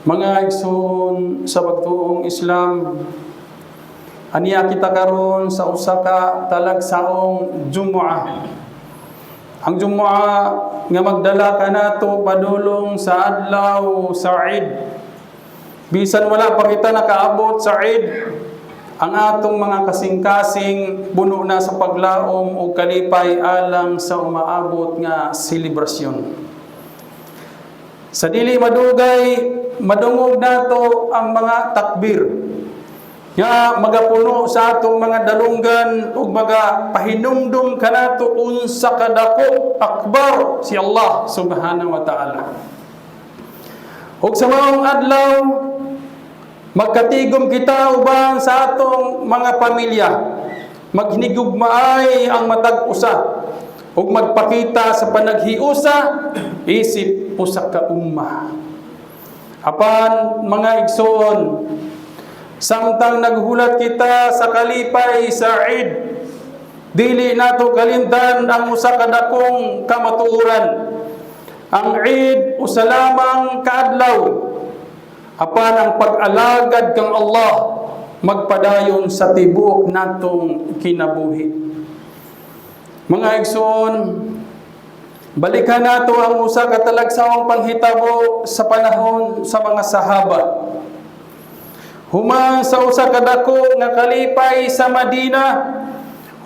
Mga igsoon sa pagtuong Islam, aniya kita karon sa usa ka talagsaong Jumuah. Ang Jumuah nga magdala kanato padulong sa adlaw sa Eid. Bisan wala pa kita nakaabot sa Eid, ang atong mga kasing-kasing puno na sa paglaom o kalipay alang sa umaabot nga selebrasyon. Sa dili madugay, madungog nato ang mga takbir nga magapuno sa atong mga dalunggan ug maga pahinumdum kanato unsa kadako, akbar si Allah subhanahu wa ta'ala. Ug sa maong adlaw, magkatigom kita uban sa atong mga pamilya. Maghinigugmaay ang matag usa ug magpakita sa panaghiusa isip usa ka ummah. Apan, mga igsoon, samtang naghulat kita sa kalipay sa Eid, dili nato kalimtan ang usa ka dakong kamatuoran. Ang Eid usa lamang kaadlaw, apan ang pag-alagad kang Allah magpadayon sa tibuok natong kinabuhi. Mga igsoon, balikan nato ang usa ka talagsaong panghitabo sa panahon sa mga sahaba. Human sa usa ka dako nga kalipay sa Madina,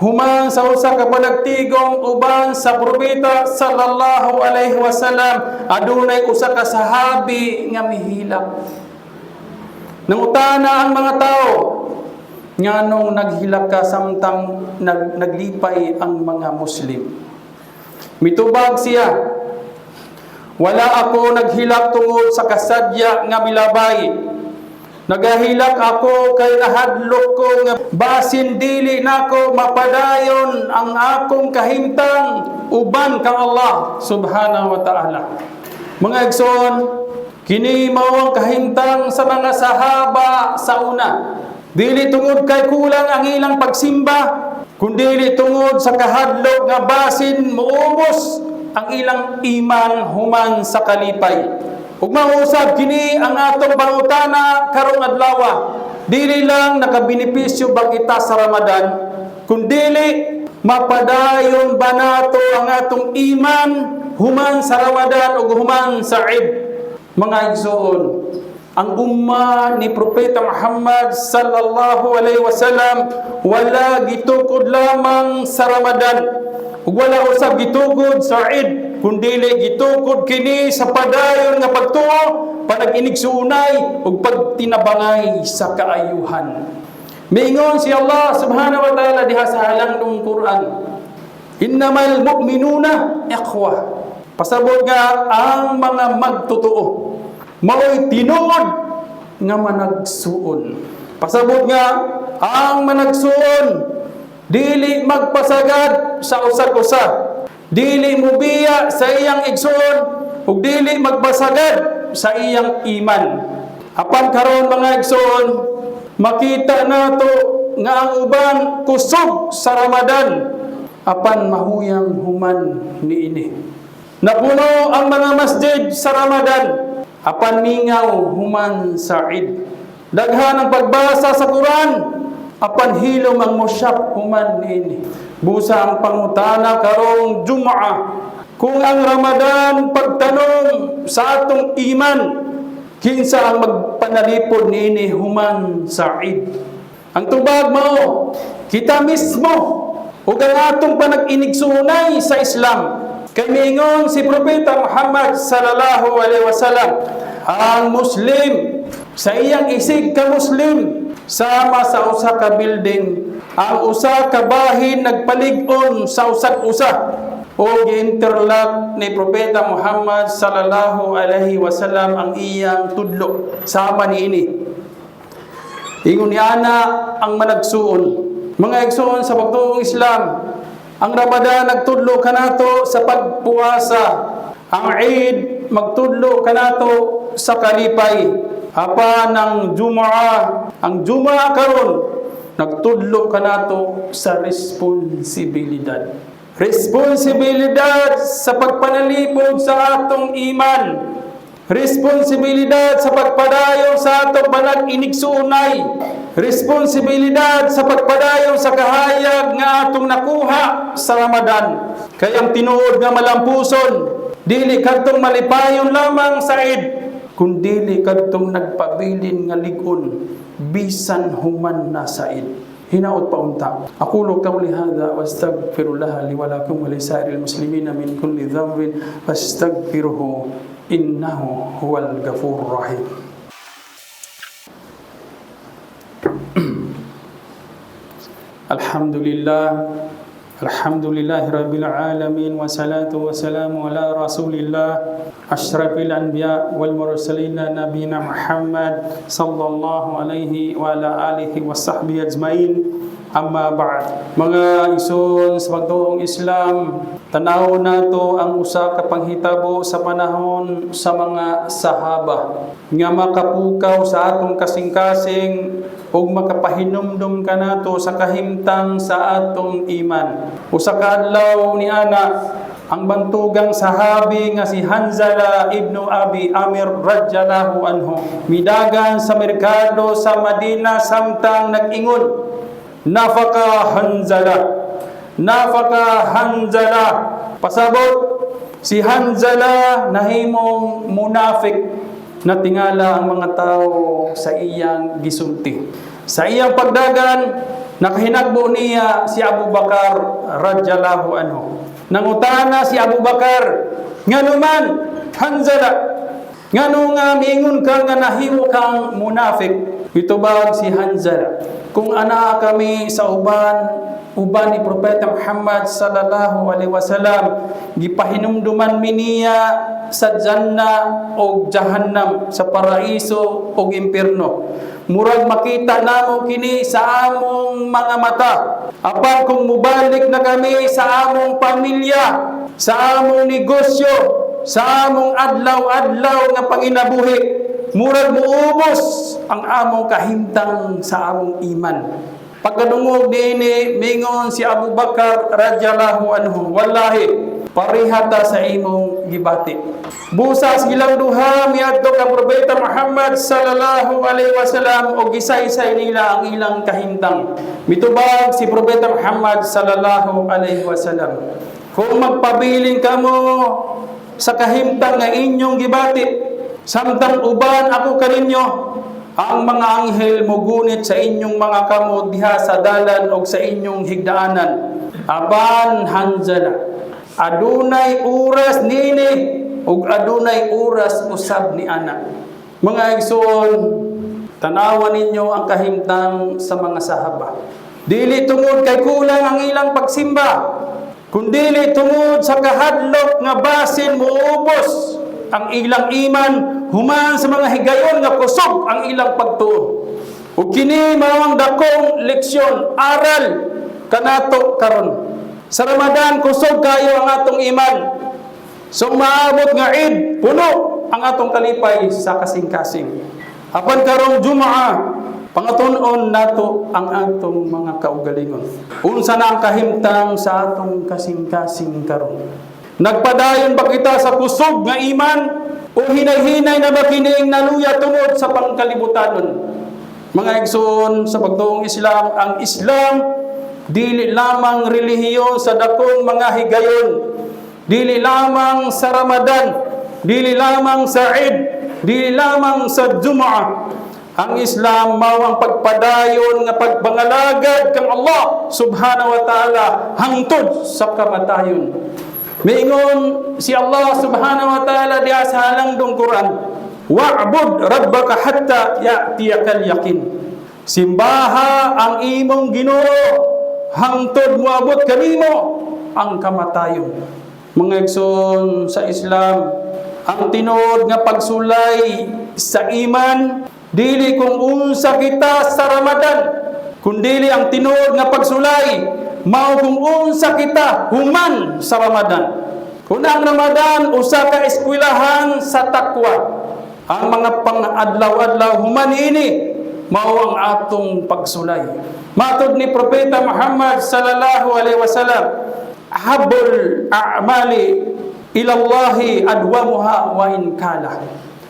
human sa usa ka panagtigom uban sa propeta sallallahu alaihi wasallam, adunay usa ka sahabi nga mihilak. Nangutana ang mga tao, "Nganong naghilak ka samtang naglipay ang mga Muslim?" Mitubag siya, "Wala ako naghilak tungod sa kasadya nga milabay. Nagahilak ako kay nahadlok ko nga basin dili nako mapadayon ang akong kahimtang uban kang Allah subhanahu wa ta'ala." Mga igsoon, kini mao ang kahimtang sa mga sahaba sa una. Dili tungod kay kulang ang ilang pagsimba, kundili tungod sa kahadlok nga basin muubos ang ilang iman human sa kalipay. Ug mausab kini ang atong pangutana karong adlaw. Dili lang nakabenepisyo ba kita sa Ramadan, kundili mapadayon ba nato ang atong iman human sa Ramadan ug human sa Eid? Mga igsoon, ang umma ni Propeta Muhammad sallallahu alaihi wasallam wala gitukod lamang sa Ramadan ug wala usab gitukod sa Eid, kundili gitukod kini sa padayon nga pagtuo, panag-inigsuunay ug pagtinabangay sa kaayuhan. Miingon si Allah subhanahu wa ta'ala diha sa halangdong Quran, "Innamal mu'minuna ikhwah." Pasabot nga ang mga magtotoo mao'y tinuod nga managsuon. Pasabot nga ang managsuon dili magpasagad sa usag-usa, dili mubiya sa iyang igsuon ug dili magpasagad sa iyang iman. Apan karon, mga igsuon, makita nato nga ang uban kusog sa Ramadan apan mahuyang human niini. Napuno ang mga masjid sa Ramadan apan mingaw human sa Eid. Daghan ang pagbasa sa Quran apan hilom ang mushaf human niini. Busa ang pangutana karong Jumaa, kung ang Ramadan pagtanom sa atong iman, kinsa ang magpanalipod niini human sa Eid? Ang tubag mao kita mismo ug ang atong panag-inigsuunay sa Islam. Kay miingon si Propeta Muhammad sallallahu alaihi wasallam, ang Muslim sa iyang isig ka Muslim sama sa usa ka building, ang usa ka bahin nagpalig-on sa usag usa. O gi-interlock ni Propeta Muhammad sallallahu alaihi wasallam ang iyang tudlo sama niini. Ingon ni ana ang managsuon. Mga igsoon sa pagtuong Islam, ang Ramadan nagtudlo kanato sa pagpuasa. Ang Eid magtudlo kanato sa kalipay. Apan ang Jumaa karon nagtudlo kanato sa responsibilidad. Responsibilidad sa pagpanalipod sa atong iman. Responsibilidad sa pagpadayon sa atong banag inigsuonay. Responsibilidad sa pagpadayon sa kahayag nga atong nakuha sa Ramadan. Kay ang tinuod nga malampuson, dili kadtong malipayon lamang sa Eid, kundili kadtong nagpabilin nga lig-on bisan human na sa Eid. Hinaot pa unta. أقول قولي هذا وأستغفر الله لي ولكم ولسائر المسلمين من كل ذنب فاستغفروه إنه هو الغفور الرحيم. الحمد لله، الحمد لله رب العالمين، والصلاة والسلام على رسول الله أشرف الأنبياء والمرسلين نبينا محمد صلى الله عليه وعلى آله وصحبه أجمعين. أما بعد. Mga igsoon sa pagtuong Islam, tanaw nato ang usa ka panghitabo sa panahon sa mga sahaba nga makapukaw sa atong kasing-kasing ug makapahinumdum kanato sa kahimtang sa atong iman. Usa ka adlaw ni ana, ang bantugang sahabi nga si Hanzala ibnu Abi Amir رضي الله عنه midagan sa merkado sa Madina samtang nag-ingon, "نافق Hanzala, نافق Hanzala." Pasabot, si Hanzala nahimong munafik. Natingala ang mga tao sa iyang gisulti. Sa iyang pagdagan, nakahinagbo niya si Abu Bakar رضي الله عنه. Nangutana si Abu Bakar, "Ngano man, Hanzala? Ngano nga miingon ka nga nahimo kang munafik?" Mitubag si Hanzala, "Kung anaa kami sa uban ni Propeta Muhammad صلى الله عليه وسلم, gipahinumduman mi niya sa janna o jahannam, sa paraiso o impierno. Murag makita namo kini sa among mga mata. Apan kung mubalik na kami sa among pamilya, sa among negosyo, sa among adlaw-adlaw nga panginabuhi, murag muubos ang among kahimtang sa among iman." Pagkadungog niini, mingon si Abu Bakar رضي الله عنه, "Wallahi, pareha ta sa imong gibati." Busa silang duha miadto ka Propeta Muhammad صلى الله عليه وسلم og gisaysay nila ang ilang kahimtang. Mitubag si Propeta Muhammad صلى الله عليه وسلم, "Kung magpabilin kamo sa kahimtang nga inyong gibati samtang uban ako kaninyo, ang mga anghel mugunit sa inyong mga kamot diha sa dalan og sa inyong higdaanan. Apan Hanzala, adunay oras nini ug adunay oras usab ni ana." Mga igsoon, tanawan ninyo ang kahimtang sa mga sahaba. Dili tungod kay kulang ang ilang pagsimba, kundili tungod sa kahadlok nga basin muubos ang ilang iman human sa mga higayon nga kusog ang ilang pagtuo. Ug kini mao ang dakong leksyon, aral kanato karon. Sa Ramadan, kusog kayo ang atong iman. So maabot nga Eid, puno ang atong kalipay sa kasing-kasing. Apan karong Jumaa, pangatun-on nato ang atong mga kaugalingon. Unsa na ang kahimtang sa atong kasing-kasing karon? Nagpadayon ba kita sa kusog nga iman o hinay-hinay na ba kining naluya tungod sa pangkalibutanon? Mga igsoon sa pagtuong Islam, ang Islam dili lamang relihiyon sa dakong mga higayon, dili lamang sa Ramadan, dili lamang sa Eid, dili lamang sa Jumaa. Ang Islam mao ang pagpadayon nga pagpangalagad kang Allah سبحانه وتعالى hangtod sa kamatayon. Miingon si Allah سبحانه وتعالى diha sa halangdong Quran, "واعبد ربك حتى يأتيك اليقين." Simbaha ang imong Ginoo hangtod moabot kanimo ang kamatayon. Mga igsoon sa Islam, ang tinuod nga pagsulay sa iman dili kung unsa kita sa Ramadan, kundili ang tinuod nga pagsulay mao kung unsa kita human sa Ramadan. Kung ang Ramadan usa ka eskwelahan sa takwa, ang mga pang-adlaw-adlaw human ini mao ang atong pagsulay. Matod ni Propeta Muhammad صلى الله عليه وسلم, "أحب الأعمال إلى الله أدومها وإن قل."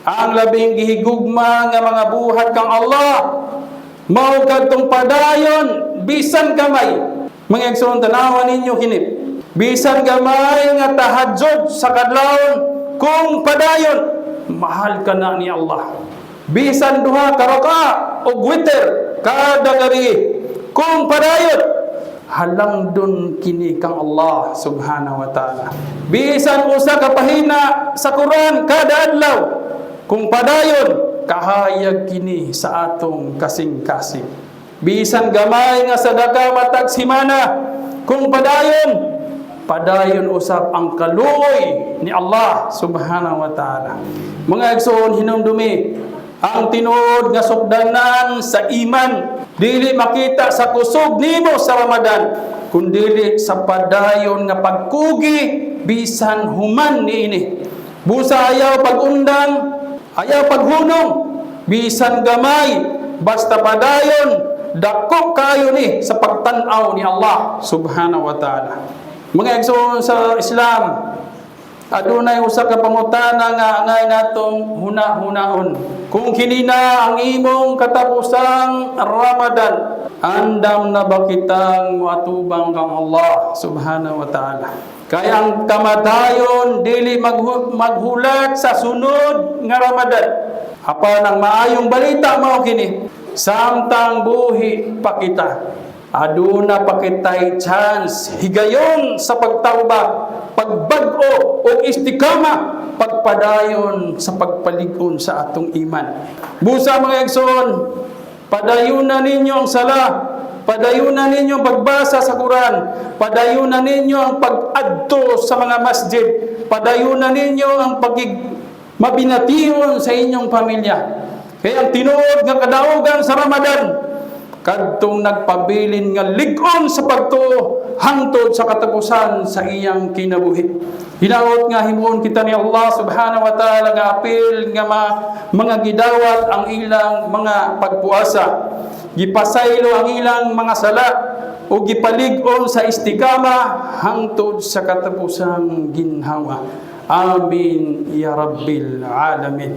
Ang labing gihigugma nga mga buhat kang Allah mao kadtong padayon bisan gamay. Mga igsoon, tanawan ninyo kini. Bisan gamay nga tahajjud sa kadlawon, kung padayon, mahal ka na ni Allah. Bisan duha ka raka og witr kada gabi, kung padayon, halangdon kini kang Allah subhanahu wa ta'ala. Bisan usa ka pahina sa Quran kada adlaw, kung padayon, kahayag kini sa atong kasing-kasing. Bisan gamay nga sadaka matag simana, kung padayon, padayon usab ang kaluoy ni Allah subhanahu wa ta'ala. Mga igsoon, hinumdumi ang tinuod nga sukdanan sa iman dili makita sa kusog nimo sa Ramadan, kundili sa padayon nga pagkugi bisan human niini. Busa ayaw pag-undang, ayaw paghunong, bisan gamay, basta padayon, dako kayo ni sa pagtan-aw ni Allah subhanahu wa ta'ala. Mga igsoon sa Islam, adunay usa ka pangutana nga angay natong huna-hunaon. Kung kini na ang imong katapusang Ramadan, andam na ba kitang moatubang kang Allah subhanahu wa ta'ala? Kaya ang kamatayon dili maghulat sa sunod nga Ramadan. Apan ang maayong balita mao kini, samtang buhi pa kita, aduna pa kitay chance, higayon sa pagtawba, pagbag-o o istikama, pagpadayon sa pagpalig-on sa atong iman. Busa, mga igsoon, padayunan ninyo ang sala, padayunan ninyo ang pagbasa sa Quran, padayunan ninyo ang pag-adto sa mga masjid, padayunan ninyo ang pagig mabination sa inyong pamilya. Kaya ang tinuod nga kadaugan sa Ramadan, kadtong nagpabilin nga lig-on sa pagtuo hangtod sa katapusan sa iyang kinabuhi. Hinaot nga himuon kita ni Allah subhanahu wa ta'ala nga apil nga mga gidawat ang ilang mga pagpuasa. Gipasaylo ang ilang mga sala o gipalig-on sa istikama hangtod sa katapusang ginhawa. Amin ya Rabbil alamin.